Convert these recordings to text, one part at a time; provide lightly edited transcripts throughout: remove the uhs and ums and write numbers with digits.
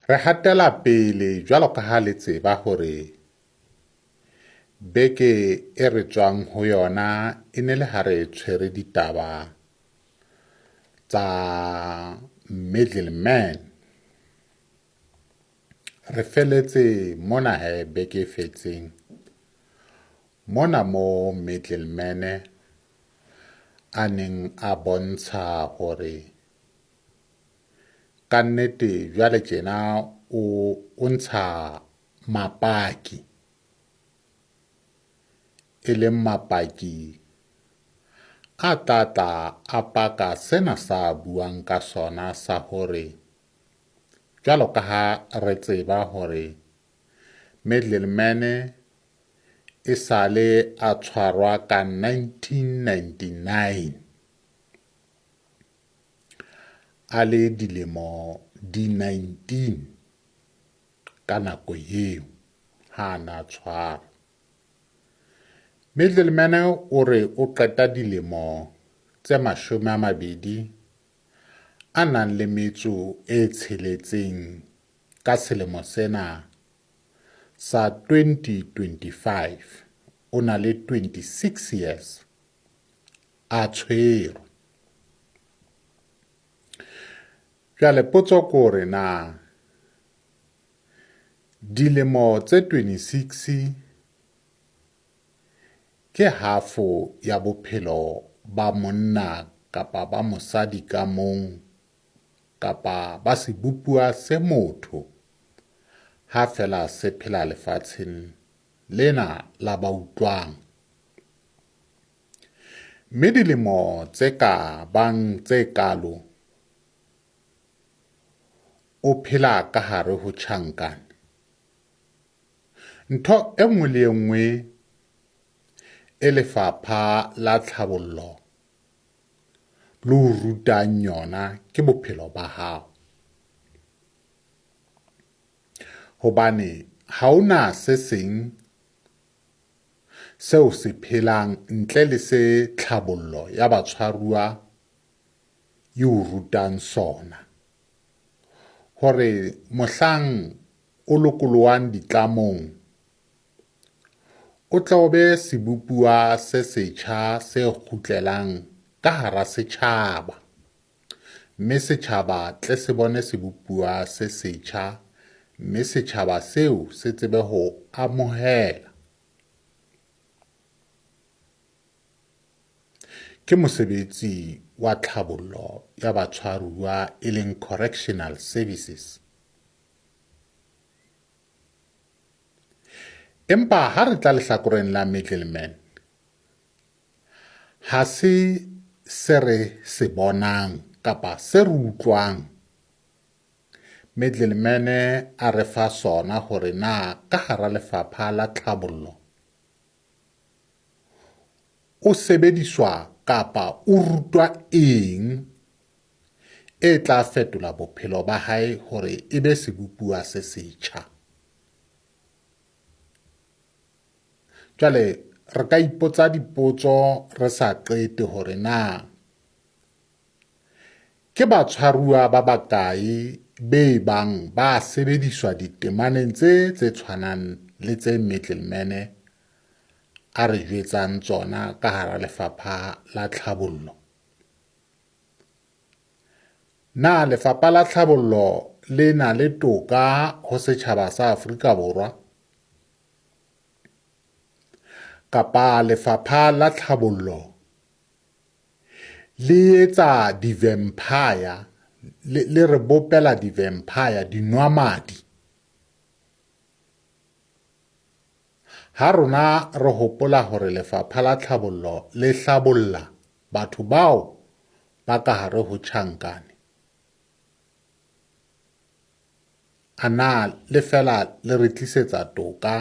Re hatela pele jwalo ka ha le tseba hore beke e re tswang ho yona e ne le ha re tshwere ditaba tsa middleman. Re feletse mona hee beke e fetseng mona mo middleman a neng a bontsha hore kannete jwale tjena o ntsha mapaki, e leng mapaki a tla tla a paka sena sa buang ka sona sa hore jwalo ka ha re tseba hore middleman e sale a tshwarwa ka 1999 a le dilemo di 19 ka nako eo ha a na tshwarwa. Middleman o re o qeta dilemo tse 26 ka selemo sena sa 2025 o na le 26 years a tshwerwe. Jwale potso ke hore na dilemo tse 26 ke hafo ya bophelo ba monna kapa ba mosadi ka mong kapa ba sebopuwa se motho ha feela se phela lefatsheng lena la ba utlwang. Mme dilemo tse ka bang tse kalo o phela ka hare ho tjhankane. Ntho e nngwe le e nngwe e lefapha la tlhabollo le o rutang yona ke bophelo ba hao. Hobane ha ona se seng seo se phelang ntle le se tlhabollo ya batshwaruwa e o rutang sona. Hore mohlang o lokolohang ditlamong o tle o be sebopuwa se setjha se kgutlelang ka hara setjhaba, mme setjhaba tle se bone sebopuwa se setjha, mme setjhaba seo se tsebe ho amohela. Ke mosebetsi wa tlhabollo ya batshwaruwa e leng correctional services. Empa ha re tla lehlakoreng la middleman, ha se se re se bonang kapa se re utlwang middleman a re fa sona hore na ka hara lefapha la tlhabollo o sebediswa kapa o rutwa eng e tla fetola bophelo ba hae hore e be sebopuwa se setjha. Jwale re ka ipotsa dipotso re sa qete hore na ke batshwaruwa ba bakae be bang ba sebediswa ditemaneng tse tse tshwanang le tse middleman a re jwetsang tsona ka hara lefapha la tlhabollo. Na lefapha la tlhabollo le na le toka ho setjhaba sa Afrika Borwa? Kapa lefapha la tlhabollo le etsa di-vampire, le re bopela di-vampire, dinwamadi? Ha rona re hopola hore lefapha la tlhabollo le hlabolla batho bao ba ka hare ho tjhankane, a na le fela le re tlisetsa toka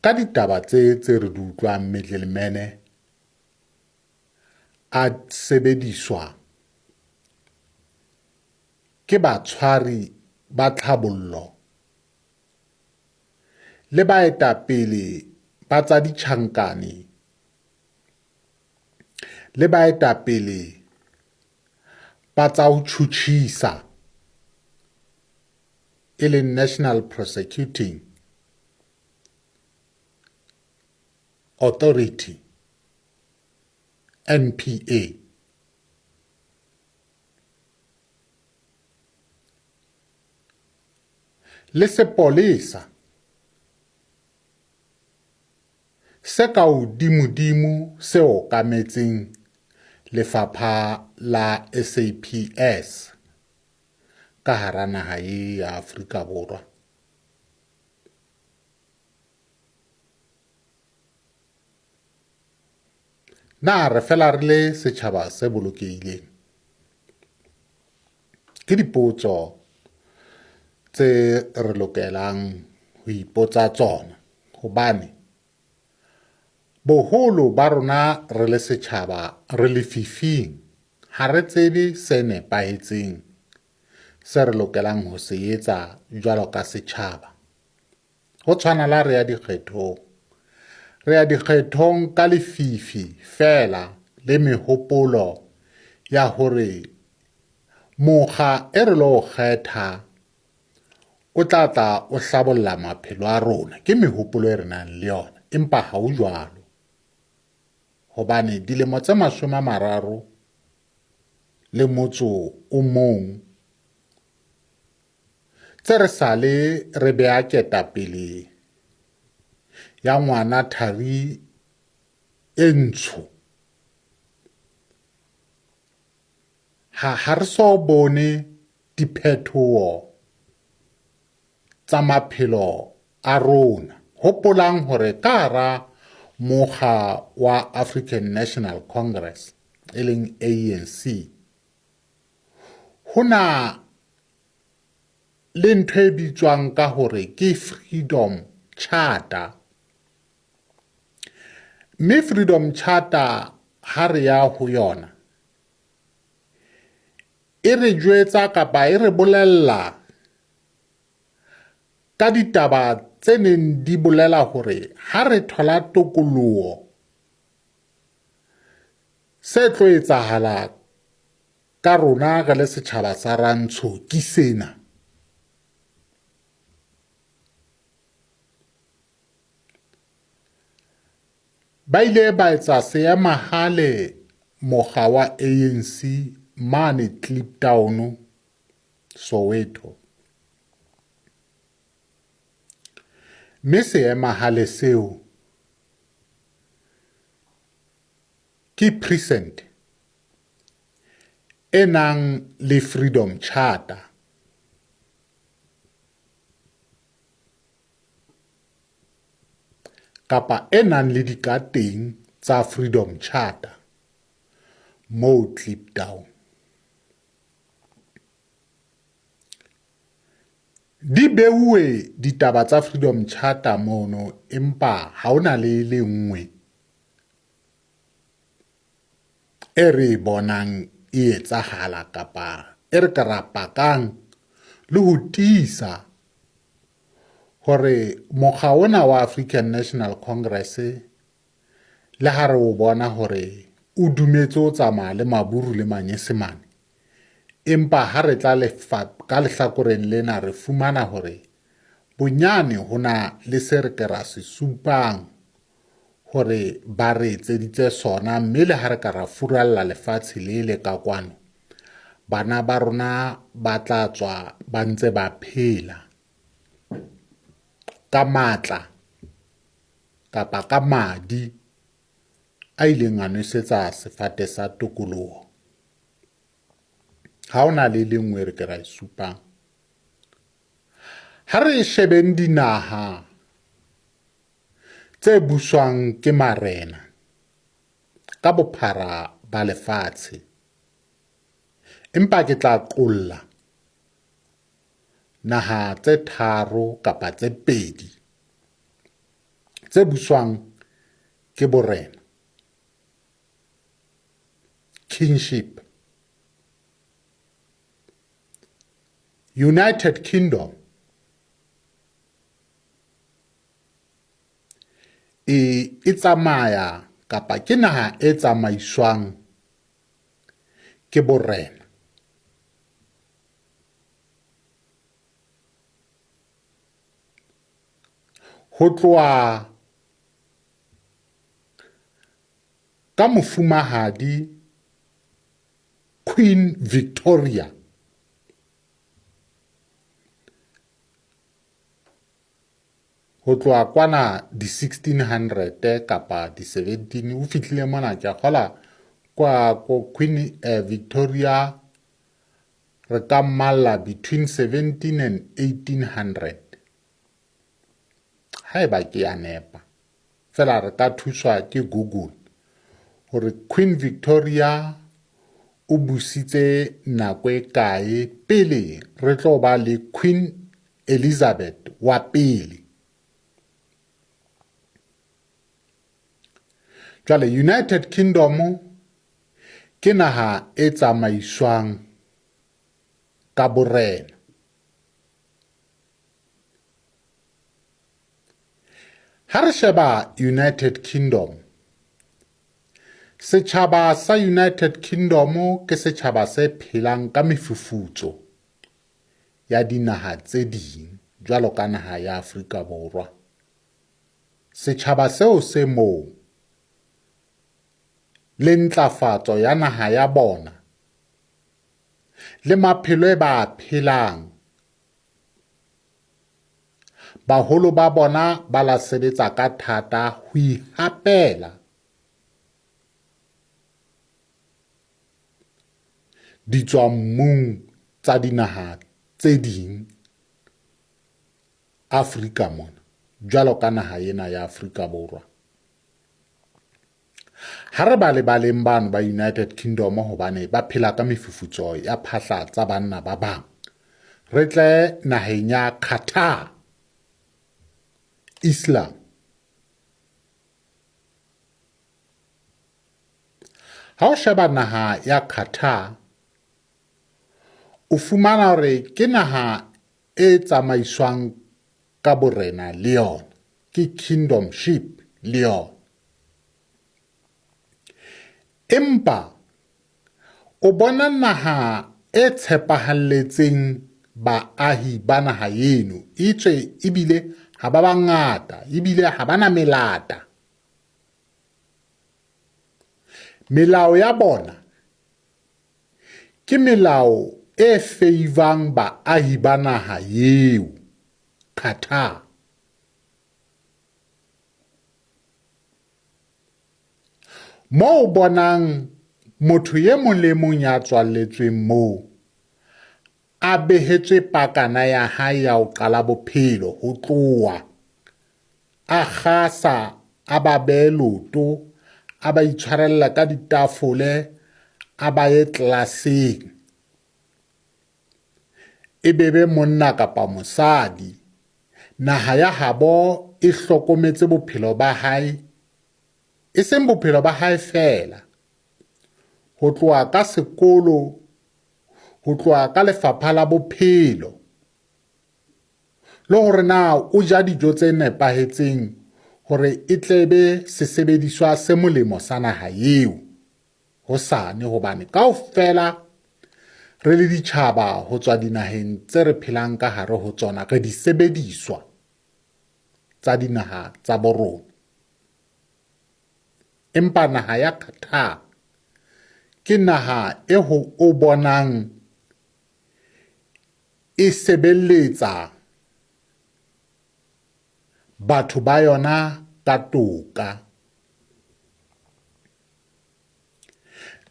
ka ditaba tse tse re di utlwang middleman a sebediswa ke batshwari ba tlhabollo le baetapele ba tsa ditjhankane le baetapele ba tsa ho tjhutjhisa. e leng National Prosecuting Authority, NPA. Le sepolesa se ka hodimodimo se okametseng lefapha la SAPS ka hara naha ye ya Afrika Borwa. Na re fela re le setjhaba se bolokehileng? Ke dipotso tse re lokelang ho ipotsa tsona hobane boholo ba rona re le setjhaba re lefifing, ha re tsebe se nepahetseng se re lokelang ho se etsa jwalo ka setjhaba. Ho tshwana la re ya dikgethong, re ya dikgethong ka lefifi feela le mehopolo ya hore mokga e re lo kgetha o tla tla o hlabolla maphelo a rona. Ke mehopolo e re nang le yona, empa ha ho jwalo hobane dilemo tse 31 tse re sale re beha ketapele ya ngwana thari e ntsho, ha re so bone diphethoho tsa maphelo a rona. Hopolang hore ka hara mokga wa African National Congress e leng ANC ho na le ntho e bitswang ka hore ke Freedom Charter, mme Freedom Charter ha re ya ho yona e re jwetsa kapa e re bolella ka ditaba tse neng di bolela hore ha re thola tokoloho se tlo etsahala ka rona re le setjhaba sa rantsho ke sena. Ba ile ba etsa seemahale mokga wa ANC mane Kliptown, Soweto. Mme seemahale seo ke precinct e nang le Freedom Charter. Kapa e nang le dikateng tsa Freedom Charter moo Kliptown. Di beuwe ditaba tsa Freedom Charter mono, empa ha hona le e le nngwe e re e bonang e etsahala kapa e re ka ra pakang le ho tiisa hore mokga ona wa African National Congress le ha re o bona hore o dumetse o tsamaya le Maburu le Manyesemane, empa ha re tla ka lehlakoreng lena re fumana hore bonyane ho na le se re ke ra se supang hore ba re etseditse sona, mme le ha re ka ra furalla lefatshe le le ka kwano, bana ba rona ba tla tswa ba ntse ba phela ka matla kapa ka madi a ileng a nwesetsa sefate sa tokoloho. Ha hona le le nngwe re ke ra e supang. Ha re shebeng dinaha tse buswang ke marena ka bophara ba lefatshe, empa ke tla qolla naha tse tharo kapa tse pedi tse buswang ke borena, kingship. United Kingdom e e tsamaya kapa ke naha e tsamaiswang ke borena. Ho tloha ka mofumahadi Queen Victoria ho tloha kwana di-1600 kapa di-17 o fihlile mona ke a kgola kwa ko Queen eh, Victoria re ka mmalla between 17 and 1800 haeba ke ya nepa fela re ka thuswa ke Google hore Queen Victoria o busitse nako e kae pele re tlo ba le Queen Elizabeth wa pele. Jwale United Kingdom ke naha e tsamaiswang ka borena. Ha re sheba United Kingdom, setjhaba sa United Kingdom ke setjhaba se phelang ka mefufutso ya dinaha tse ding jwalo ka naha ya Afrika Borwa. Setjhaba seo se moo le ntlafatso ya naha ya bona le maphelo e ba a phelang baholo ba bona ba la sebetsa ka thata ho ihapela ditswammung tsa dinaha tse ding Afrika mona jwalo ka naha ena ya Afrika Borwa. Ha re ba lebaleng bano ba United Kingdom hobane ba phela ka mefufutso ya phahla tsa banna ba bang, re tle naheng ya Qatar, Islam. Ha o sheba naha ya Qatar, o fumana hore ke naha e tsamaiswang ka borena le yona, ke kingdomship le yona. Empa o bona naha e tshepahalletseng baahi ba naha eno, etswe ebile ha ba bangata, ebile ha ba na melata. Melao ya bona ke melao e feivang baahi ba naha eo, Qatar. Moo o bonang motho e mong le e mong ya tswalletsweng moo a behetswe pakana ya hae ya ho qala bophelo ho tloha a kgasa a ba behe loto a ba itshwarella ka ditafole a ba ye tlelaseng e be be monna kapa mosadi naha ya habo e hlokometse bophelo ba hae e seng bophelo ba hae feela ho tloha ka sekolo ho tloha ka lefapha la bophelo le hore na o ja dijo tse nepahetseng hore e tle be sesebediswa se molemo sa naha eo hosane hobane kaofela re le ditjhaba ho tswa dinaheng tse re phelang ka hare ho tsona re disebediswa tsa dinaha tsa borona. Empa naha ya Qatar ke naha e ho o bonang e sebeletsa batho ba yona ka toka.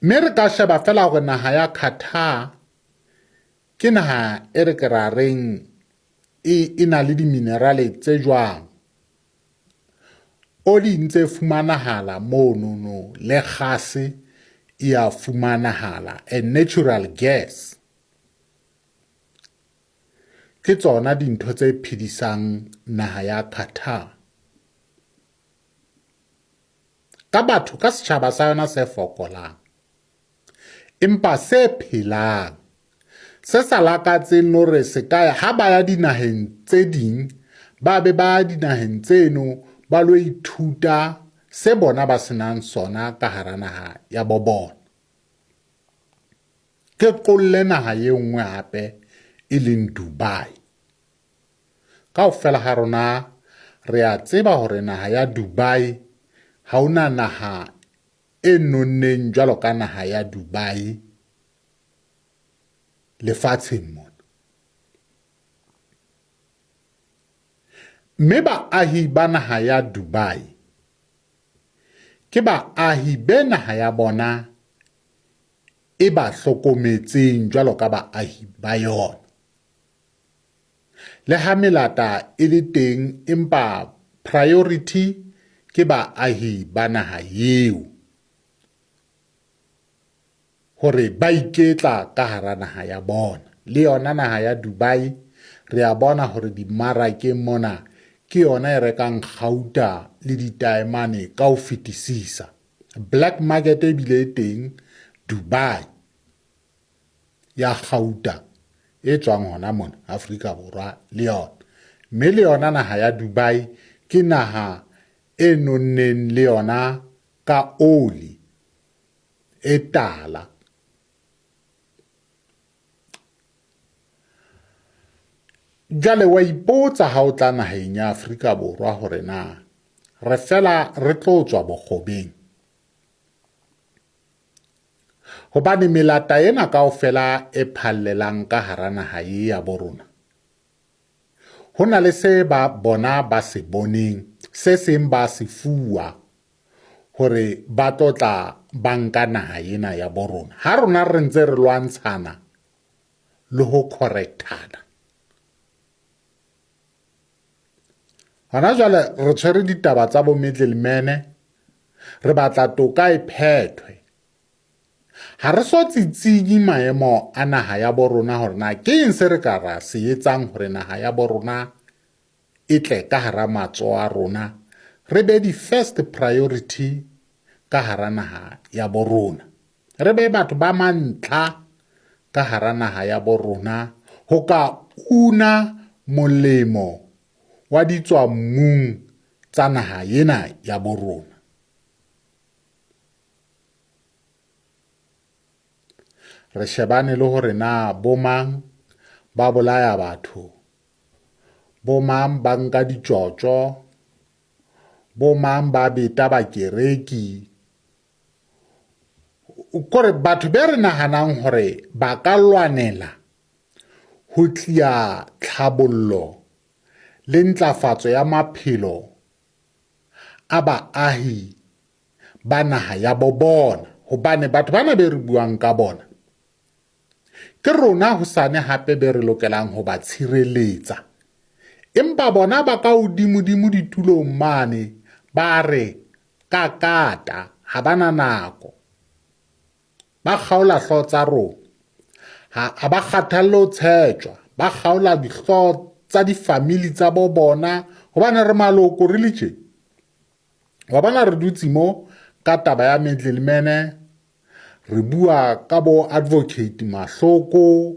Mme re ka sheba fela hore naha ya Qatar ke naha e re ke ra reng e, e na le diminerale tse jwang. Oli ntse fumanahala monono le gase e a fumanahala and natural gas. Ke tsona dintho tse phedisang naha ya Qatar. Ka batho ka setjhaba sa yona se fokolang empa se phelang se sa lakatseng le hore se ka ya ha ba ya dinaheng tse ding ba be ba ya dinaheng tseno ba lo ithuta se bona ba senang sona ka hara naha ya bo bona. Ke qolle naha e nngwe hape e leng Dubai. Kaofela ha rona Re a tseba hore naha ya Dubai ha ho na naha e nonneng jwalo ka naha ya Dubai lefatsheng mona. Mme baahi ba naha ya Dubai ke baahi be naha ya bona e ba hlokometseng jwalo ka baahi ba yona. Le ha melata e le teng empa priority ke baahi ba naha eo hore ba iketla ka hara naha ya bona. Le yona naha ya Dubai re a bona hore dimmarakeng mona ke yona e rekang kgauta le ditaemane ka ho fetisisa. Black market ebile e teng Dubai ya kgauta e tswang hona mona Afrika Borwa le yona. Mme le yona naha ya Dubai ke naha e nonneng le yona ka oli e tala. Jwale wa ipotsa ha o tla naheng ya Afrika Borwa hore na re fela re tlo tswa bokgobeng. Hobane melata ena kaofela e phallelang ka hara naha ye ya bo rona, ho na le se ba bona ba se boneng, se seng ba se fuwa hore ba tlo tla ba nka naha ena ya bo rona. Ha rona re ntse re lwantshana le ho correctana. Hona jwale re tshwere ditaba tsa bo middleman, re batla toka e phethwe. Ha re so tsitsinye maemo a naha ya bo rona hore na ke eng se re ka ra se etsang hore naha ya bo rona e tle ka hara matsoho a rona, re be di-first priority ka hara naha ya bo rona. Re be batho ba mantlha ka hara naha ya bo rona ho ka una molemo wa ditswammung tsa naha ena ya bo rona. Re shebane le hore na bomang ba bolaya batho, bomang ba nka ditjotjo, bomang ba beta bakereki. Kore batho be re nahanang hore ba ka lwanela ho tlia tlhabollo le ntlafatso ya maphelo a baahi ba naha ya bo bona, hobane batho bana be re buang ka bona ke rona hosane hape be re lokelang ho ba tshireletsa. Empa bona ba ka hodimodimo ditulong mane ba re kakata, ha ba na nako, ba kgaola hlooho tsa rona, ha ba kgathalle ho tshetjwa, ba kgaola dihlooho tsa difamili tsa bo bona, hobane re maloko re le tje. Wa bona re dutse mo ka taba ya middleman, re bua ka bo advocate Mahloko,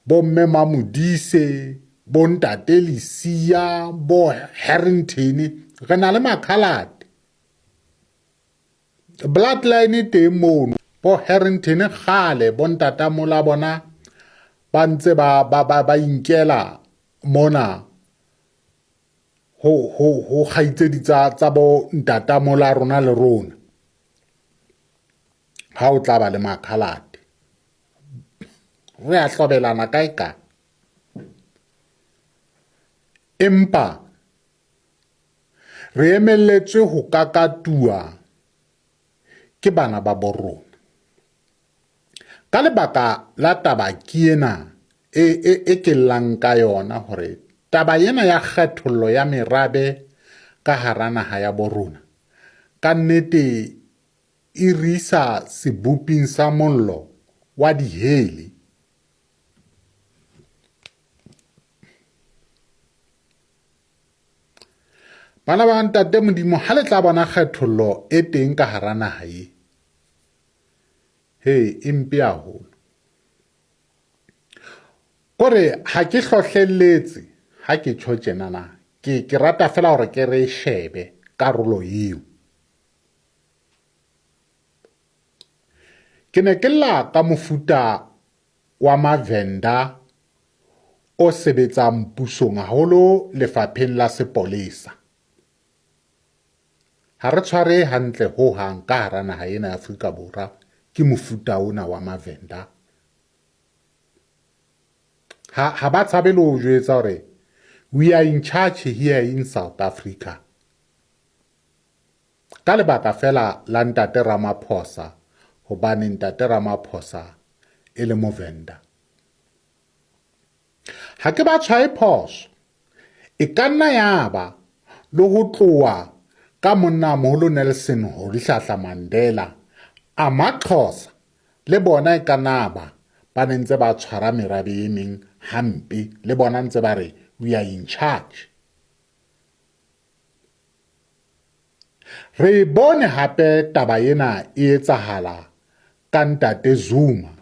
bo mme Mamodise, bo ntate Lesia, bo Harrington, re na le makhalate. Bloodline e teng mono, bo Harrington kgale bo ntata mola bona ba ntse ba ba ba, ba inkela mona ho ho ho kgaitsedi tsa tsa bo ntata mola rona le rona ha o tla ba le makhalate re a hlobelana kae kae empa re emelletswe ho kakatuwa ke bana ba bo rona Ka lebaka la taba ke ena e, e, e ke llang ka yona hore taba ena ya kgethollo ya merabe ka hara naha ya bo rona ka nnete e re isa seboping sa mollo wa dihele. Bana ba ntate Modimo, ha le tla bona kgethollo e teng ka hara naha ye, he e mpe haholo. Kore ha ke hlohlelletse ha ke tjho tjenana, ke ke rata fela hore ke re shebe karolo eo. Ke ne ke lla ka mofuta wa Mavenda o sebetsang pusong haholo lefapheng la sepolesa. Ha re tshwarehe hantle hohang ka hara naha ena ya Afrika Borwa ke mofuta ona wa Mavenda. Ha, ha ba tshabe le ho jwetsa hore we are in charge here in South Africa. Ka lebaka feela la Ntate Ramaphosa hobane Ntate Ramaphosa e le Movenda. Ha ke ba tshwaye phoso. E ka nna ya ba le ho tloha ka monnamoholo Nelson Rolihlahla Mandela, Amaxhosa le bona e ka na ba ba ne ntse ba tshwara merabe e meng hampe, le bona ntse ba re we are in charge. Re bone hape taba ena e etsahala ka Ntate Zuma.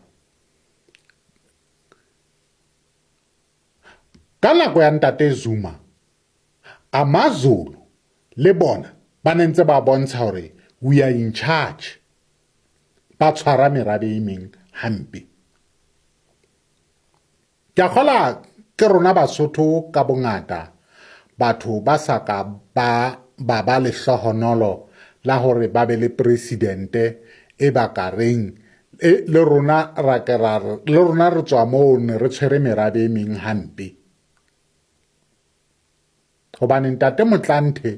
Ka nako ya Ntate Zuma, AmaZulu le bona ba ne ntse ba bontsha hore we are in charge, ba tshwara merabe e meng hampe. Ke a kgola ke rona Basotho ka bongata batho ba sa ka ba ba ba lehlohonolo la hore ba be le presidente e ba ka reng e, le rona ra ke ra re le rona re tswa moo ne re tshwere merabe e meng hampe. Hobane Ntate Motlanthe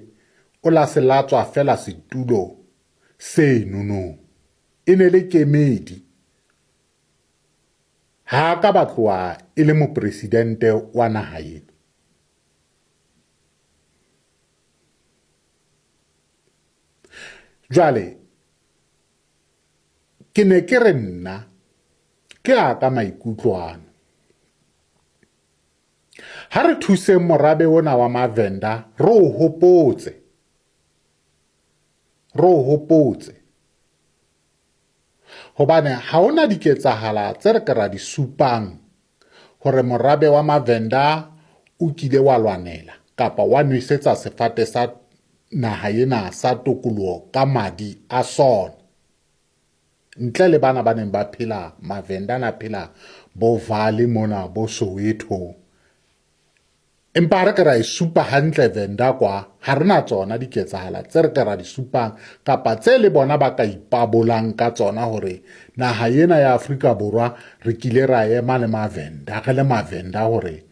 o la se latswa fela setulo senono e ne le kemedi. Ha a ka ba tloha e le mopresidente wa naha ena. Jwale ke ne ke re nna ke a ka maikutlo ano. Ha re thuseng morabe ona wa Mavenda re o hopotse. Re o hopotse. Hobane ha hona diketsahala tse re ka ra di supang hore morabe wa Mavenda o kile wa lwanela kapa wa nwesetsa sefate sa naha ena sa tokoloho ka madi a sona. Ntle le bana ba neng ba phela Mavenda na phela bo Vale mona bo Soweto. Empa ha re ke ra e supa hantle Venda kwa, ha re na tsona diketsahala tse re ka ra di supang kapa tse le bona ba ka ipabolang ka tsona hore naha ena ya Afrika Borwa re kile ra ema le Mavenda, re le Mavenda hore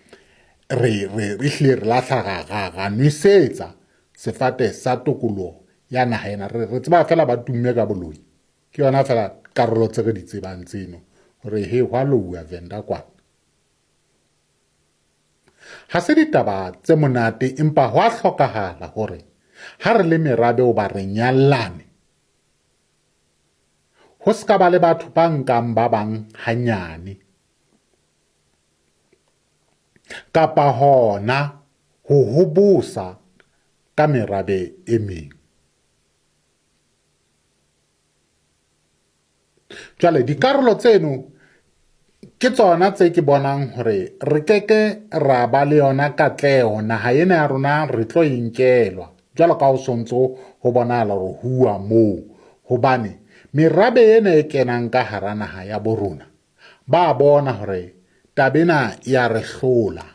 re re re hlile re lahla ra ra ra nwesetsa sefate sa tokoloho ya naha ena. Re re tseba fela ba tumme ka boloi. Ke yona fela karolo tse re di tsebang tseno hore he hwa louwa Venda kwana. Ha se ditaba tse monate empa ho a hlokahala hore ha re le merabe o ba re nyallane ho se ka ba le batho ba nkang ba bang hanyane kapa hona ho hobosa ka merabe e meng. Jwale dikarolo tseno ke tsona tse ke bonang hore re keke ra ba le yona katleho naha ena ya rona re tlo e nkelwa jwalo ka ho sontso ho bonahala hore huwa moo hobane merabe ena e kenang ka hara naha ya bo rona ba bona hore taba ena ya re hlola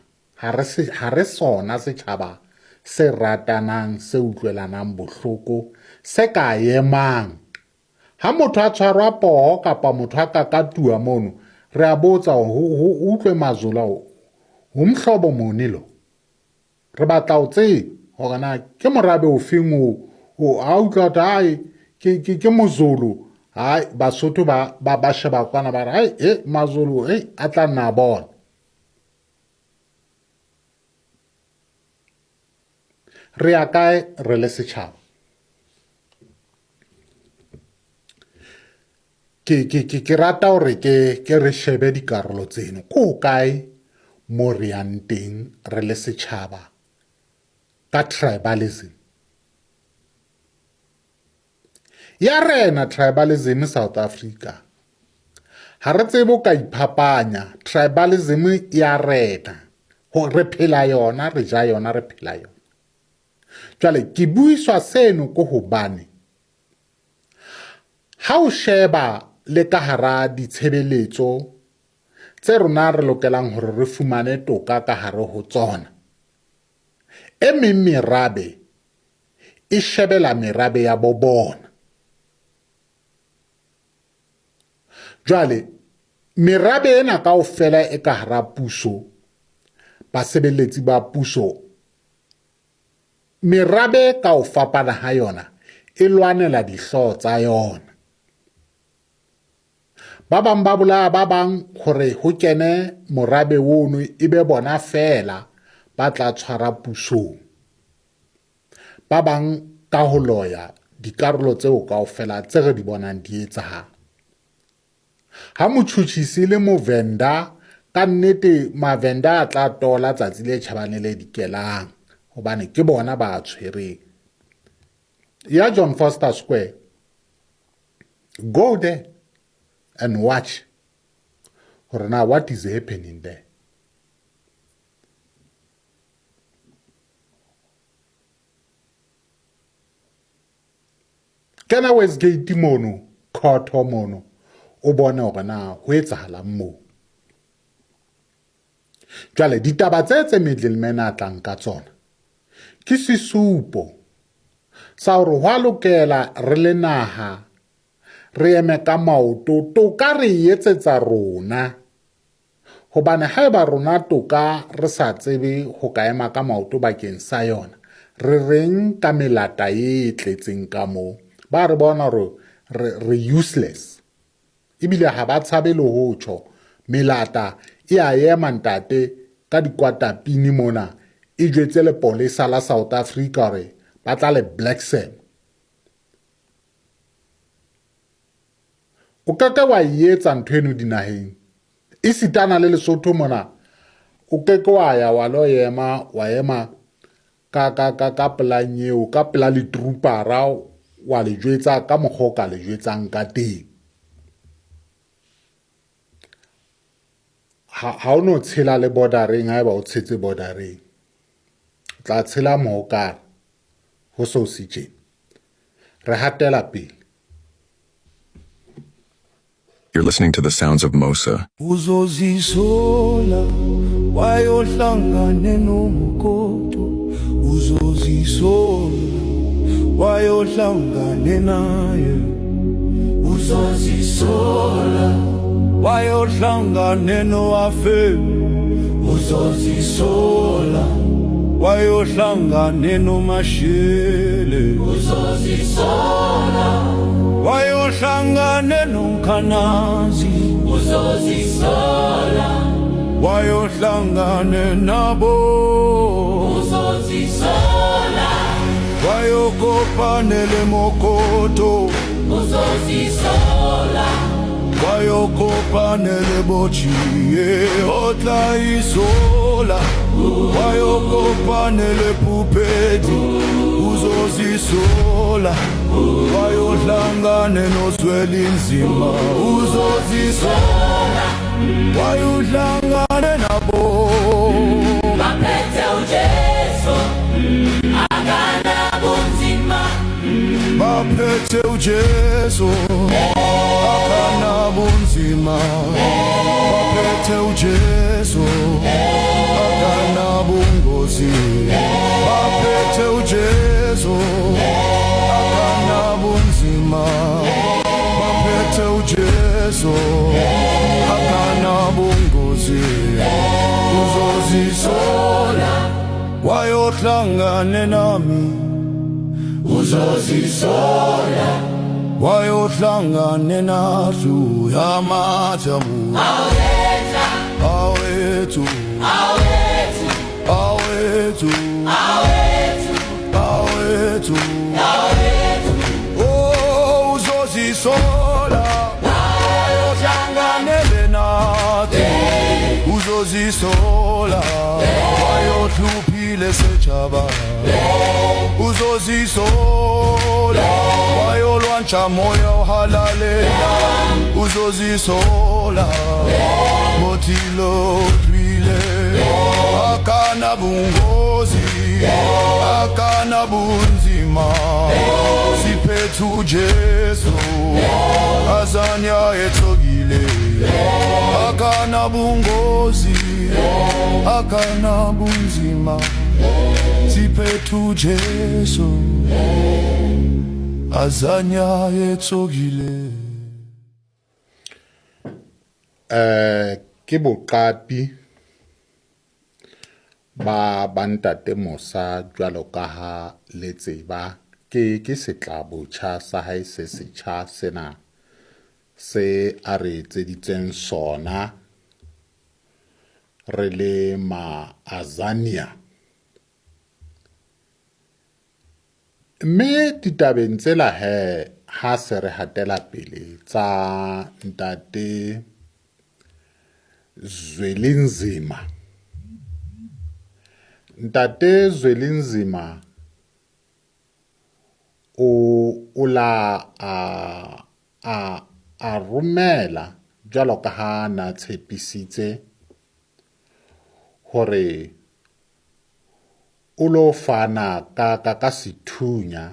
ha re sona setjhaba se ratanang se utlwelanang bohloko se ka emang Ha motho a tshwarwa poho kapa motho a kakatuwa mono, re a botsa ho utlwe mazola ho mhlobo mone lo. Re batla ho tseba hore na ke morabe ofeng o o a utlwa hore ai ke ke ke mozulu hai Basotho ba ba ba sheba kwana ba re ai e mazulu e a tla nna bona. Re ya kae re le setjhaba? Ke ke ke ke rata hore ke ke re shebe dikarolo tseno. Ko hokae mo re yang teng re le setjhaba ka tribalism? Ya rena tribalism South Africa. Ha re tsebe o ka iphapanya tribalism ya rena. Ho re phela yona, re ja yona, re phela yona. Jwale ke buiswa seno ko hobane ha o sheba le ka hara ditshebeletso tse rona re lokelang hore re fumane toka ka hare ho tsona, e meng merabe e shebela merabe ya bo bona. Jwale merabe ena kaofela e ka hara puso, basebeletsi ba puso, merabe ka ho fapana ha yona e lwanela dihlooho tsa yona. Ba bang ba bolaya ba bang hore ho kene morabe ono e be bona feela ba tla tshwara pusong. Ba bang ka ho loya dikarolo tseo kaofela tse re di bonang di etsahala. Ha motjhutjhisi e le Movenda, ka nnete Mavenda a tla tola tsatsi le tjhabang le le dikelang hobane ke bona ba tshwereng. Ya John Foster Square, go there and watch hore na what is happening there. Kena Westgate mono, khotho mono, o bone hore na ho etsahalang moo. Jwale ditaba tse tse middleman a tlang ka tsona ke sesupo sa hore ho a lokela re le naha re eme ka maoto, toka re e etsetsa rona. Hobane haeba rona toka re sa tsebe ho ka ema ka maoto bakeng sa yona, re reng ka melata e tletseng ka moo? Ba re bona hore re useless. Ebile ha ba tshabe le ho tjho. Melata e a ema ntate ka dikwatapini mona e jwetse lepolesa la South Africa hore ba tla le Black Sam. O ke ke wa e etsa ntho eno dinaheng. Esitana le Lesotho mona o ke ke wa ya wa lo ema wa ema ka ka ka ka pela nyeo ka pela litrupara wa le jwetsa ka mokgwa o ka le jwetsang ka teng. Ha o no tshela le bordereng haeba o tshetse bordereng. O tla tshela mohokare ho so se tjena. Re hatela pele. You're listening to the sounds of Mosa. Uzozisola wayohlangane noMokoto, uzozisola wayohlangane naye, uzozisola wayohlangane noAfe, uzozisola wayohlangane noMashele, uzozisola wayohlangane noMkhanazi, uzozisola wayohlangane nabo, uzozisola wayokopanele Mokoto, uzozisola wayokopanele Bochie, otla isola, wayokopanele Pupeti, uzozisola, wayohlangane noZwelinzima, uzozisola, wayohlangane nabo. Baphethe uJesu akanabunzima, Baphethe uJesu akanabunzima, baphethe uJesu akanabungozi, baphethe uJesu akanabunzima, baphethe uJesu akanabungozi, uzozisola wayohlangane nami, uzozisola wayohlangane nathu yamathamu awethu awethu awethu awethu awethu awethu awethu oh uzozisola wayohlanganele nathi uzozisola wayohluphile sechaba uzozisola wayolwantsha moya ohalalela uzozisola mothilo tlwile akanabungozi. Akanabunzima siphethu Jesu azanya etsogile akanabungozi akanabunzima siphethu Jesu azanya etsogile. Eh ke boqapi ba ba ntate Mosa jwalo ka ha le tseba ke ke setla botjha sa hae se setjha sena se a re etseditseng sona re le ma Azania. Mme ditabeng tsela he ha se re hatela pele tsa ntate Zwelinzima. Ntate Zwelinzima o o la a a a romela jwalo ka ha na tshepisitse hore o lo fana ka ka ka sethunya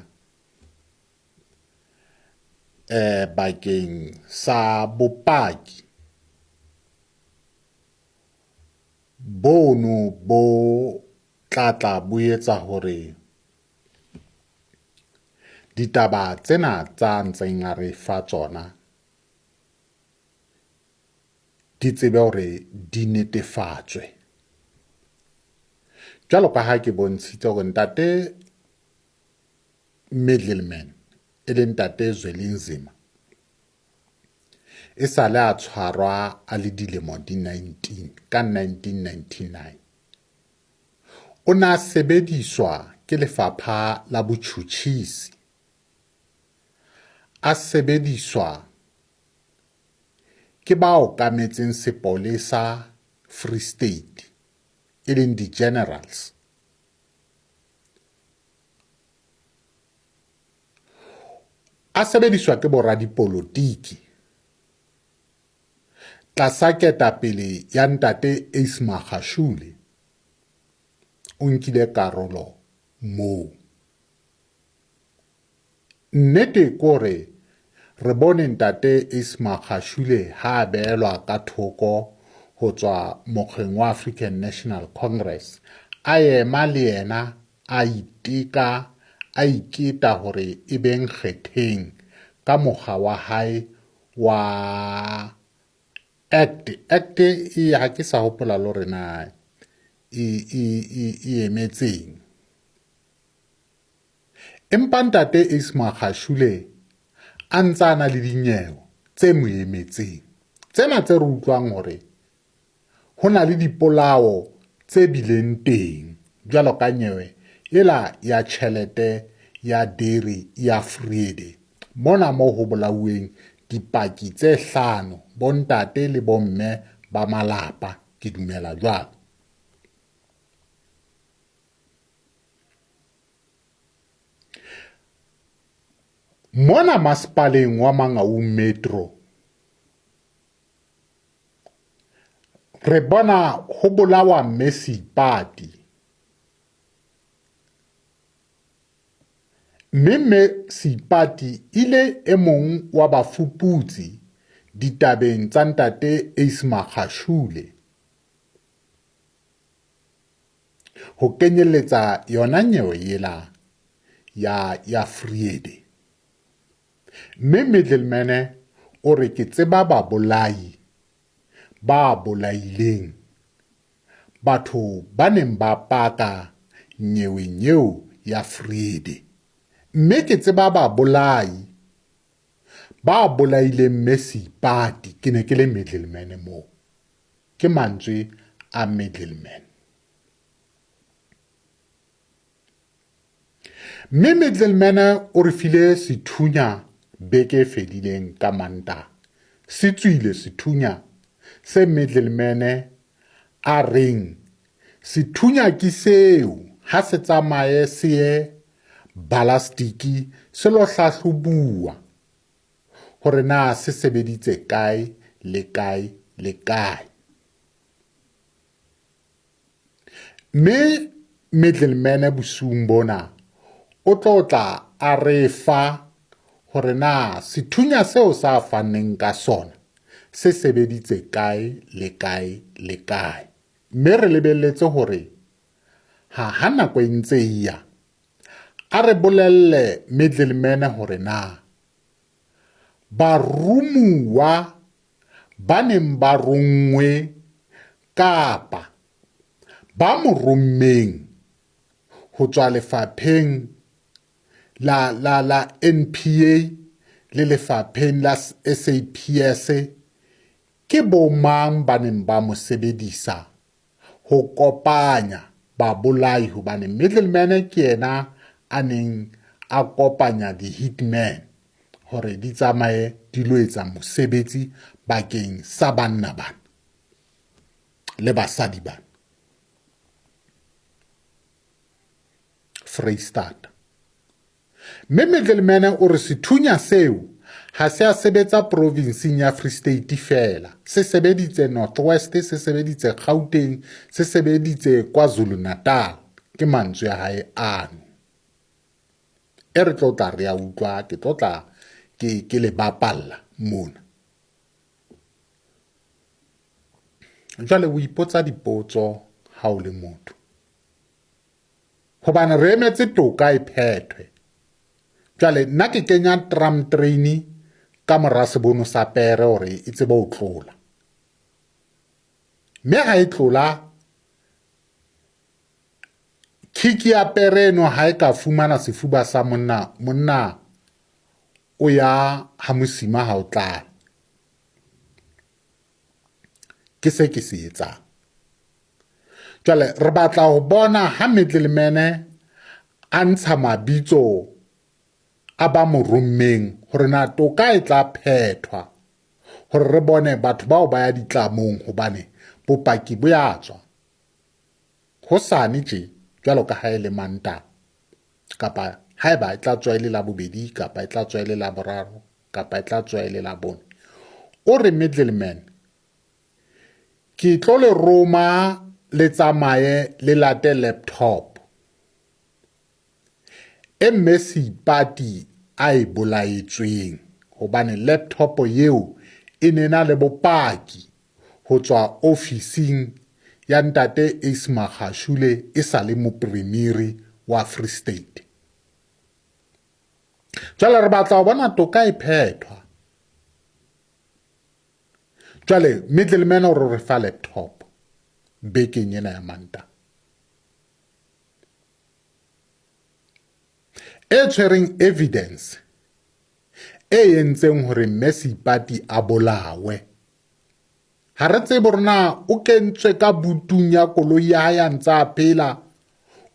eh bakeng sa bopaki bono bo tla tla bo etsa hore ditaba tsena tsa ntseng a re fa tsona di tsebe hore di netefatswe. Jwalo ka ha ke bontshitse hore ntate Middleman e leng ntate Zwelinzima e sale a tshwarwa a le dilemo di 19 ka 1999. O ne a sebediswa ke lefapha la botjhutjhisi, a sebediswa ke ba okametseng sepolesa Free State e leng di-generals. A sebediswa ke boradipolotiki tlasa ketapele ya ntate Ace Magashule o nkile karolo moo. Nnete ke hore re bone ntate Ace Magashule ha a behelwa ka thoko ho tswa mokgeng wa African National Congress, a ema le yena a iteka a iketa hore e be nkgetheng ka mokga wa hae wa Act. Act e ha ke sa hopola le hore na e e e emetseng. Empa ntate Ace Magashule a ntse a na le dinyewe tse mo emetseng. Tsena tse re utlwang hore ho na le dipolao tse bileng teng jwalo ka nyewe ela ya tjhelete ya dairy ya Vrede mona moo ho bolauweng dipaki tse hlano, bontate le bomme ba malapa, ke dumela jwalo. Mona masepaleng wa Mangaung Metro re bona ho bolawa Mme Seipati mme Mme Seipati ile e mong wa bafuputsi ditabeng tsa ntate Ace Magashule. Ho kenyelletsa yona nyewe yela ya ya Vrede. Mme Middleman o re ke tseba babolai ba bolaileng batho ba neng ba paka nyeweng eo ya Vrede. Mme ke tseba babolai ba bolaileng Mme Seipati, ke ne ke le middleman moo. Ke mantswe a Middleman. Mme Middleman o re file sethunya beke e fedileng ka Mantaha. Se tswile sethunya se Middleman a reng sethunya ke seo ha se tsamaye se ye balastiki se lo hlahlobuwa hore na se sebeditse kae le kae le kae. Mme middleman bosiung bona o tlo tla a re fa hore na sethunya seo sa fanneng ka sona se sebeditse kae le kae le kae. Mme re lebelletse hore ha ha nako e ntse e ya a re bolelle middleman hore na barumuwa ba neng ba ronngwe kapa ba mo rommeng ho tswa lefapheng la la la NPA le lefapheng la SAPS ke bomang ba neng ba mo sebedisa ho kopanya babolai hobane middleman ke yena a neng a kopanya di-hitman hore di tsamaye di lo etsa mosebetsi bakeng sa banna bana le basadi bana Freistata. Mme Middleman o re sethunya seo ha se a sebetsa provinseng ya Free State feela, se sebeditse North West, se sebeditse Gauteng, se sebeditse KwaZulu-Natal. Ke mantswe a hae ano. E re tlo tla re a utlwa, ke tlo tla ke ke le bapalla mona. Jwale o ipotsa dipotso ha o le motho. Hobane re emetse toka e phethwe. Jwale nna ke kenya tram train ka mora sebono sa pere hore e tsebe ho tlola. Mme ha e tlola kick ya pere eno ha e ka fumana sefuba sa monna, monna o ya ha mosima ha o tlale. Ke se ke se etsang. Jwale re batla ho bona ha middleman a ntsha mabitso a ba mo rommeng hore na toka e tla phethwa hore re bone batho bao ba ya ditlamong hobane bopaki bo ya tswa. Hosane tje jwalo ka ha e le Mantaha kapa haeba e tla tswa e le Labobedi kapa e tla tswa e le Laboraro kapa e tla tswa e le Labone. O re middleman ke tlo le roma le tsamaye le late laptop e mme Seipati a e bolaetsweng hobane laptop eo e ne na le bopaki ho tswa ofising ya ntate Ace Magashule e sa le mopremiri wa Free State. Jwale re batla ho bona toka e phethwa. Jwale middleman o re fa laptop bekeng ena ya Mantaha e tshwereng evidence e entseng hore mme Seipati a bolawe. Ha re tsebe hore na o kentswe ka butung ya koloi ya hae a ntse a phela,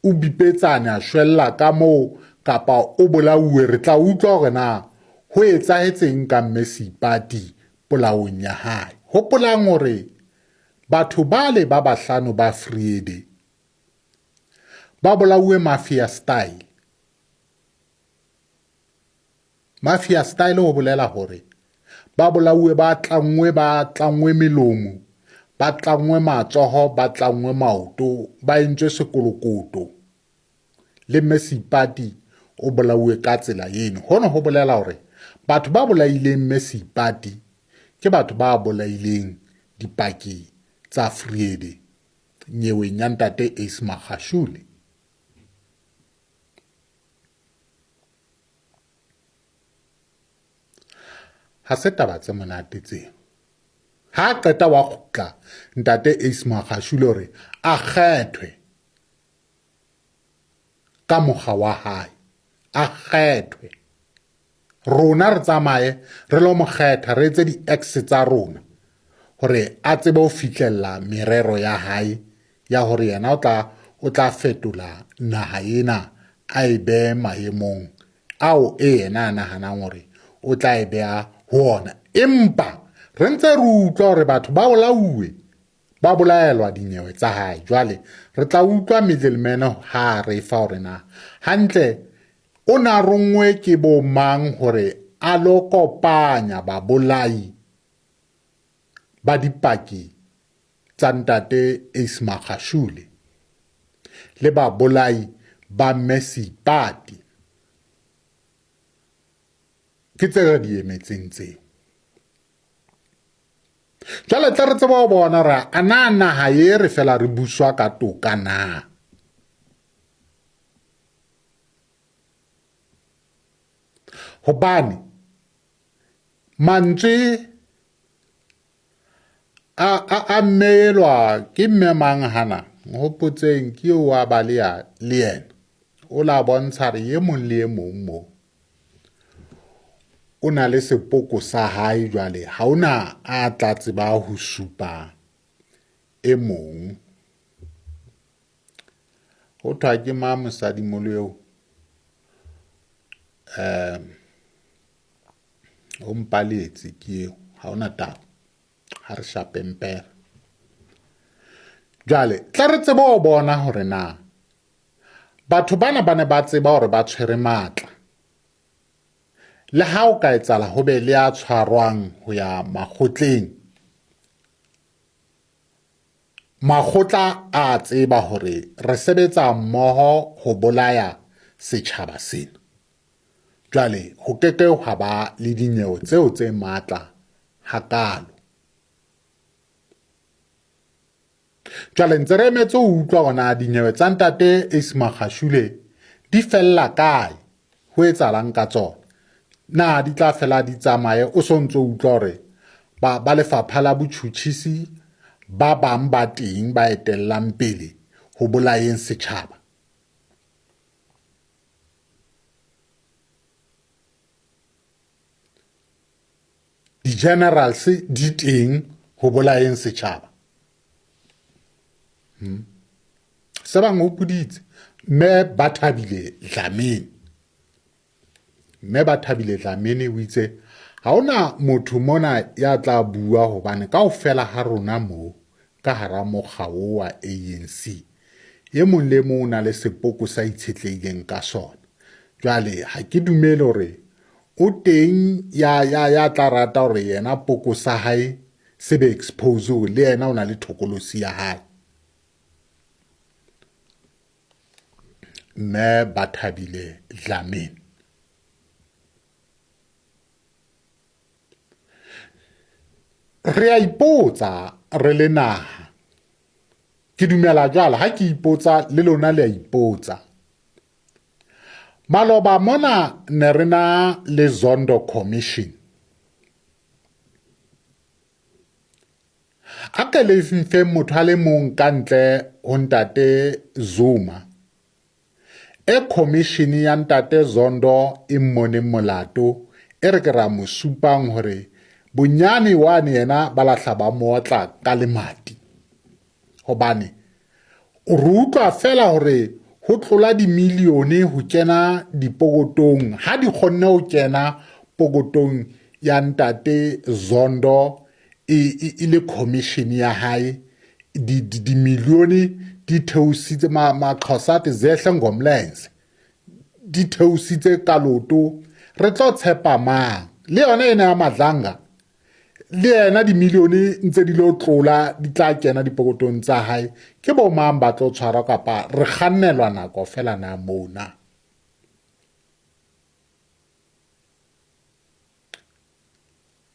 o bipetsane a shwella ka moo kapa o bolauwe. Re tla utlwa hore na ho etsahetseng ka mme Seipati polaong ya hae. Hopolang hore batho bale ba bahlano ba Vrede ba bolauwe mafia style. Mafia style ho bolela hore ba bolauwe ba tlanngwe ba tlanngwe melomo, ba tlanngwe matsoho, ba tlanngwe maoto, ba entswe sekolokoto. Le mme Seipati o bolauwe ka tsela eno. Hono ho bolela hore batho ba bolaileng mme Seipati ke batho ba bolaileng dipaki tsa Vrede nyeweng ya ntate Ace Magashule. Ha se taba tse monate tseo. Ha a qeta wa kgutla ntate Ace Magashule hore a kgethwe ka mokga wa hae, a kgethwe. Rona re tsamaye re lo mo kgetha, re etse di-X tsa rona hore a tsebe ho fihlella merero ya hae ya hore yena o tla o tla fetola naha ena a e behe maemong ao e yena a nahanang hore o tla e beha ho ona. Empa re ntse re utlwa hore batho ba bolauwe, ba bolaelwa dinyewe tsa hae. Jwale re tla utlwa middleman ha re fa hore na hantle o na ronngwe ke bo mang hore a lo kopanya babolai ba dipaki tsa ntate Ace Magashule. le babolai ba Mme Seipati. Ke tse re di emetseng tseo. Jwale tle re tsebe ho bona hore a na naha ye re fela re buswa ka toka na. Hobane mantswe a a a mmelwa ke mme mang hana nhopotseng ke eo wa ba le ya le yena o la bontsha re e mong le e mong mo o na le sepoko sa hae jwale ha ona a tla tseba ho supa e mong. Ho thwa ke mang mosadimolo eo? Um o mpaletse ke eo ha ona taba ha re shapeng pere. Jwale tla re tsebe ho bona hore na batho bana ba ne ba tseba hore ba tshwere matla. Le ha o ka etsahala ho be le ya tshwarwang ho ya makgotleng, makgotla a tseba hore re sebetsa mmoho ho bolaya setjhaba sena. Jwale ho ke ke hwa ba le dinyewe tseo tse matla hakaalo. Jwale ntse re emetse ho utlwa hore na dinyewe tsa ntate Ace Magashule di fella kae, ho etsahalang ka tsona. Na di tla fela di tsamaye o so ntso utlwa hore ba, ba lefapha la botjhutjhisi ba bang ba teng ba etellang pele ho bolayeng setjhaba. Di-generals di teng ho bolayeng setjhaba. Hmm. Se bang hopoditse mme ba thabile Dlamini. Mme ba thabile Dlamini o itse ha hona motho mona ya tla bua hobane kaofela ha rona mo ka hara mokga o wa ANC e mong le mong o na le sepoko sa itshetlehileng ka sona. Jwale ha ke dumele hore o teng ya ya ya tla rata hore yena poko sa hae se be expose hore le yena o na le thokolosi ya hae. Mme Bathabile Dlamini. Re a ipotsa re le naha. Ke dumela jwalo ha ke ipotsa le lona le a ipotsa. Maloba mona ne re na le Zondo Commission. A ke le mfeng motho a le mong ka ntle ho ntate Zuma. E commission ya ntate Zondo e mmoneng molato e re ke ra mo supang hore bonyane wane yena ba lahla ba mootla ka lemati. Hobane re utlwa feela hore ho tlola dimilione ho kena dipokotong ha di kgonne ho kena pokotong ya ntate Zondo e, e, e le commission ya hae dimilione di theositse Maxhosa zehle ngomlenze di theositse ka loto re tlo tshepa mang le yona ena ya Madlanga le yena dimilione ntse di lo tlola di tla kena dipokotong tsa hae ke bo mang ba tlo tshwarwa kapa re kgannelwa nako fela na mona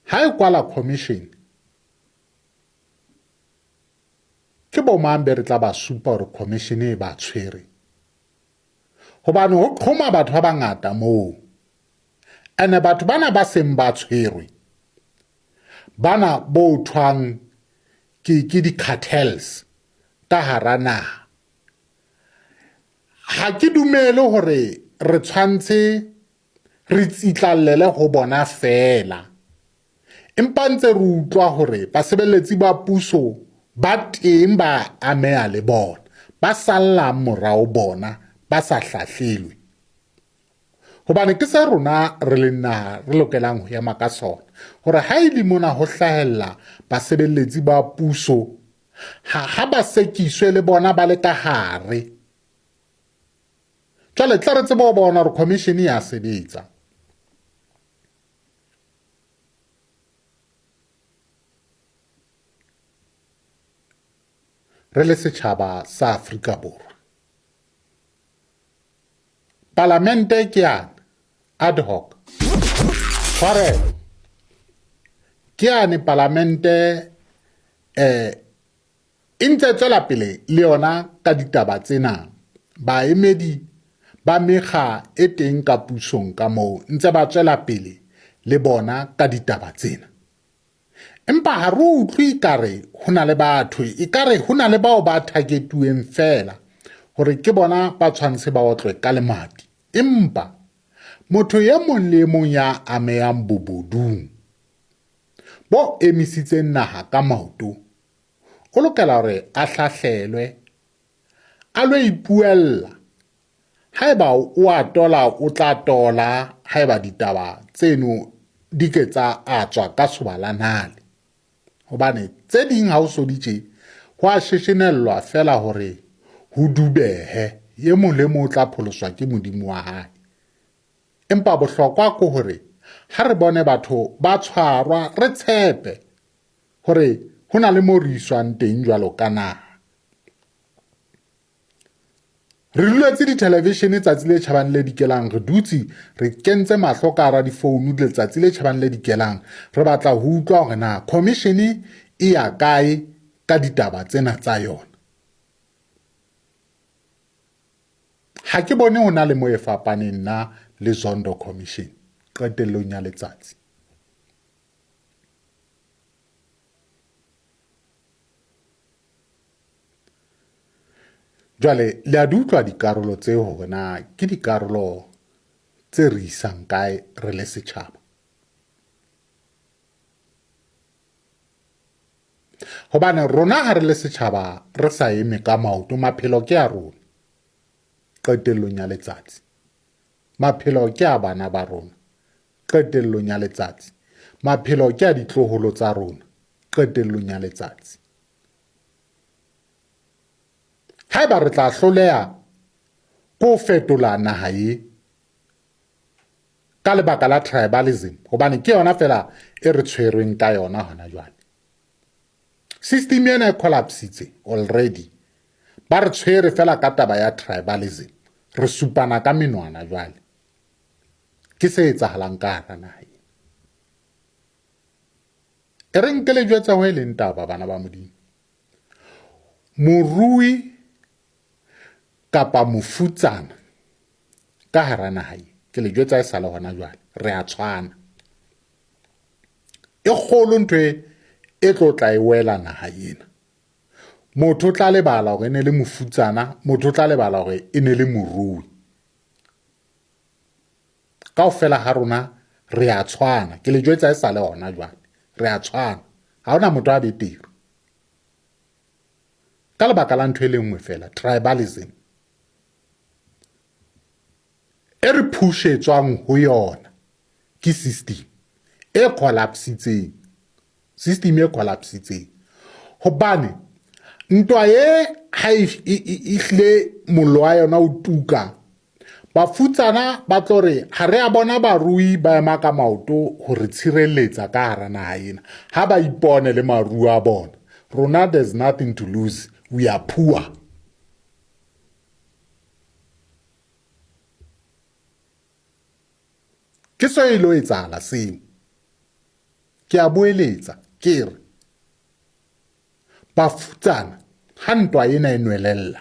ha e kwala commission ke bo mang be re tla ba supa hore commission e ba tshwere hobane ho qhoma batho ba bangata moo ene batho bana ba seng ba tshwerwe bana bo thwang ke ke di-cartels ka hara naha ha ke dumele hore re tshwantshe re tsitlallele ho bona feela empa ntse re utlwa hore basebeletsi ba puso ba teng ba ameha le bona ba sallang morao bona ba sa hlahlelwe hobane ke se rona re leng naha re lokelang ho ema ka sona hore ha e le mona ho hlahella basebeletsi ba puso ha, ha ba sekiswe le bona ba le ka hare jwale tla re tsebe ho bona hore commission ya sebetsa re le setjhaba sa Afrika Borwa. Palamente ke yane ad hoc. Tshwarelo. Ke yane palamente eh e ntse tswela pele le yona ka ditaba tsena. Baemedi ba mekga e teng ka pusong ka moo ntse ba tswela pele le bona ka ditaba tsena. Empa ha re utlwe ekare ho na le batho, ekare ho na le bao ba targetuweng feela hore ke bona ba tshwantshe ba otlwe ka lemati. Empa motho e mong le e mong ya amehang bobodung bo emisitseng naha ka maoto o lokela hore a hlahlelwe, a lo ipuella. Haeba o a tola o tla tola haeba ditaba tseno di ke tsa a tswa ka soba la nale. Hobane tse ding ha o so di tje ho a sheshenellwa feela hore ho dubehe, e mong le mong o tla pholoswa ke Modimo wa hae. Empa bohlokwa ke hore ha re bone batho ba tshwarwa re tshepe hore ho na le mo re iswang teng jwalo ka naha. Re duletse dithelevishene tsatsi le tjhabang le dikelang, re dutse re kentse mahlo ka hara difounu letsatsi le tjhabang le dikelang, re batla ho utlwa hore na khomishene e ya kae ka ditaba tsena tsa yona. Ha ke bone ho na le mo e fapaneng nna le Zondo Commission qetellong ya letsatsi. Jwale le a di utlwa dikarolo tse hore na ke dikarolo tse re isang kae re le setjhaba. Hobane rona ha re le setjhaba re sa eme ka maoto, maphelo ke a rona qetellong ya letsatsi. Maphelo ke a bana ba rona qetellong ya letsatsi. Maphelo ke a ditloholo tsa rona qetellong ya letsatsi. Haeba re tla hloleha ke ho fetola naha ye ka lebaka la tribalism, hobane ke yona fela e re tshwerweng ka yona hona jwale. System ena e collapsitse already. Ba re tshwere fela ka taba ya tribalism. Re supana ka menwana jwale. Ke se etsahalang ka hara naha ena. E re nke le jwetse ho e leng taba bana ba Modimo. Morui kapa mofutsana ka hara naha e, ke le jwetsa e sa le hona jwale, re a tshwana. E kgolo ntho e e tlo tla e wela naha ena. Motho o tla lebala hore e ne le mofutsana, motho o tla lebala hore e ne le morui. Kaofela ha rona re a tshwana, ke le jwetsa e sa le hona jwale, re a tshwana. Ha hona motho a betere. Ka lebaka la ntho e le nngwe fela, tribalism. E re phushetswang ho yona ke system e collapsitseng. System e collapsitseng. Hobane ntwa e ha e, e, e, e hlile mollo wa yona o tuka, bafutsana ba tlo re ha re a bona barui ba ema ka maoto ho re tshireletsa ka hara naha ena, ha ba ipone le maruo a bona. Rona there's nothing to lose, we are poor. Ke so e lo etsahala seo. Ke a boeletsa ke re bafutsana ha ntwa ena e nwelella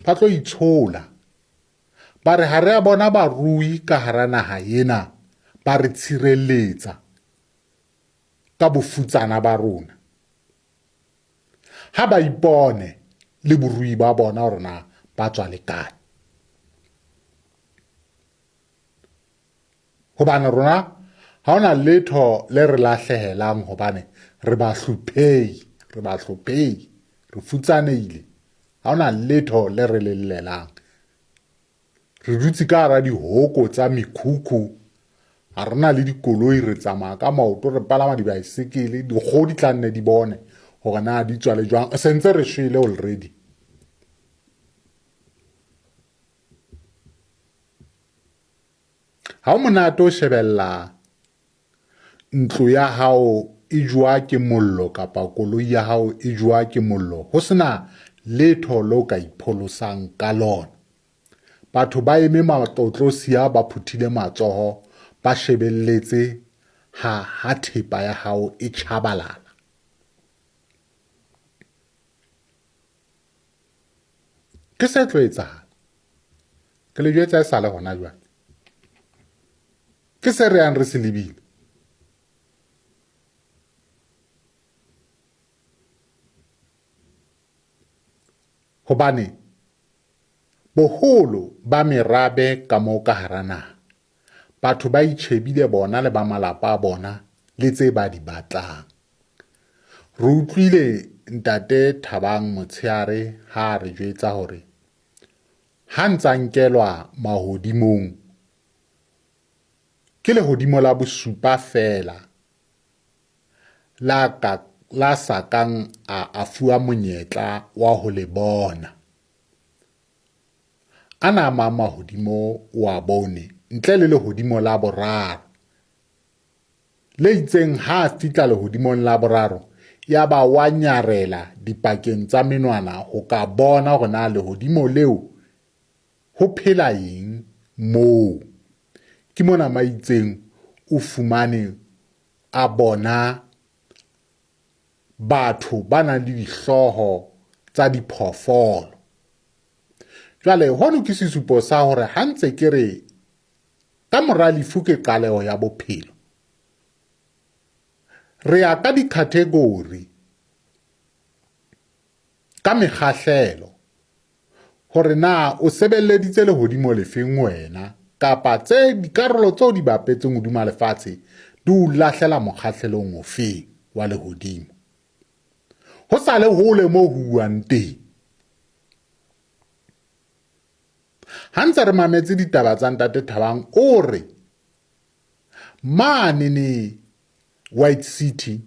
ba tlo itshola ba re ha re a bona barui ka hara naha ena ba re tshireletsa ka bofutsana ba rona. Ha ba ipone le borui ba bona hore na ba tswa le kae. Hobane rona ha hona letho le re lahlehelang hobane re bahlophehi, re bahlophehi, re futsanehile. Ha hona letho le re le llelang. Re dutse ka hara dihoko tsa mekhukhu, ha re na le dikoloi, re tsamaya ka maoto, re palama dibaesekele, dikgoho di tla nne di bone hore na di tswa le jwang. Se ntse re shwele already. Ha o monate o shebella ntlo ya hao e jowa ke mollo kapa koloi ya hao e jowa ke mollo ho sena letho le o ka ipholosang ka lona. Batho ba eme matlotlosiya ba phuthile matsoho ba shebelletse ha ha thepa ya hao e tjhabalala. Ke se tlo etsahala. Ke le jwetsa e sale hona jwale. Ke se re yang re se lebile. Hobane boholo ba merabe ka mo ka hara naha, batho ba itjhebile bona le ba malapa a bona le tse ba di batlang. Re utlwile ntate Thabang motshehare ha a re jwetsa hore ha ntsa nkelwa mahodimong ke lehodimo la bosupa feela la ka la sa kang a a fuwa monyetla wa ho le bona. Ana a mang mahodimo o a bone ntle le lehodimo la boraro le itseng ha a fihla lehodimong la boraro ya ba wa nyarela dipakeng tsa menwana ho ka bona hore na lehodimo leo ho phela eng moo. Ke mona ma itseng o fumane a bona batho ba nang le dihlooho tsa diphoofolo. Jwale hono ke sesupo sa hore ha ntse ke re ka mora lefu ke qaleho ya bophelo, re ya ka dikhathegori ka mekgahlelo hore na o sebelleditse lehodimo lefeng wena kapa tse dikarolo tseo di bapetseng hodima lefatshe di o lahlela mokgahlelong ofeng wa lehodimo. Ho sa le hole mo ho uwang teng. Ha ntse re mametse ditaba tsa Ntate Thabang o re mane ne White City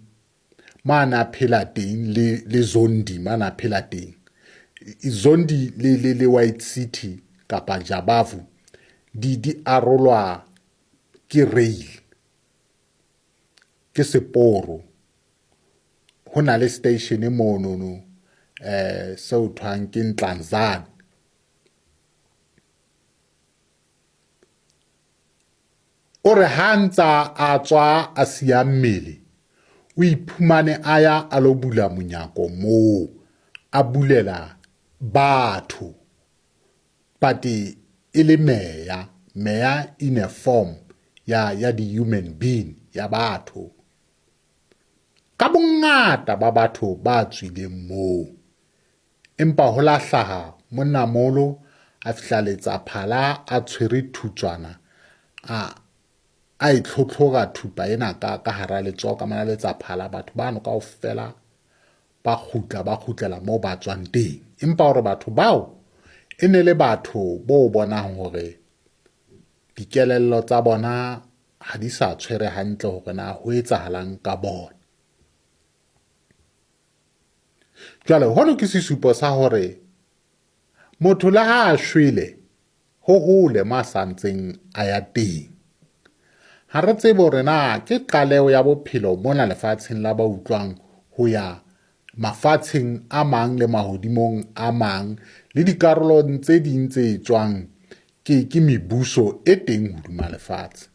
mane a phela teng le le Zondi mane a phela teng Zondi le le le White City kapa Jabavu di di arolwa ke rail ke seporo ho na le station monono eh seo thwang ke Ntlanzane O re ha a ntsa a tswa a siya mmele, o iphumane a ya a lo bula monyako moo, a bulela batho, but e le meya, meya in a form ya, ya di-human being, ya batho. Ka bongata ba batho ba tswileng moo. Empa ho la hlaha monnamolo a fihla letsa phala a tshwere thutswana a a e tlhotlhora thupa ena ka ka hara letsoho ka mona letsa phala batho bano kaofela ba kgutla ba kgutlela moo ba tswang teng. Empa hore batho bao e ne le batho bo bonang hore dikelello tsa bona ha di sa tshwere hantle hore na ho etsahalang ka bona. Jwale hono ke sesupo sa hore motho le ha a shwele ho hole mo a sa ntseng a ya teng. Ha re tsebe hore na ke qaleho ya bophelo mona lefatsheng la ba utlwang ho ya mafatsheng a mang le mahodimong a mang le dikarolong tse ding tse etswang ke, ke mebuso e teng hodima lefatshe.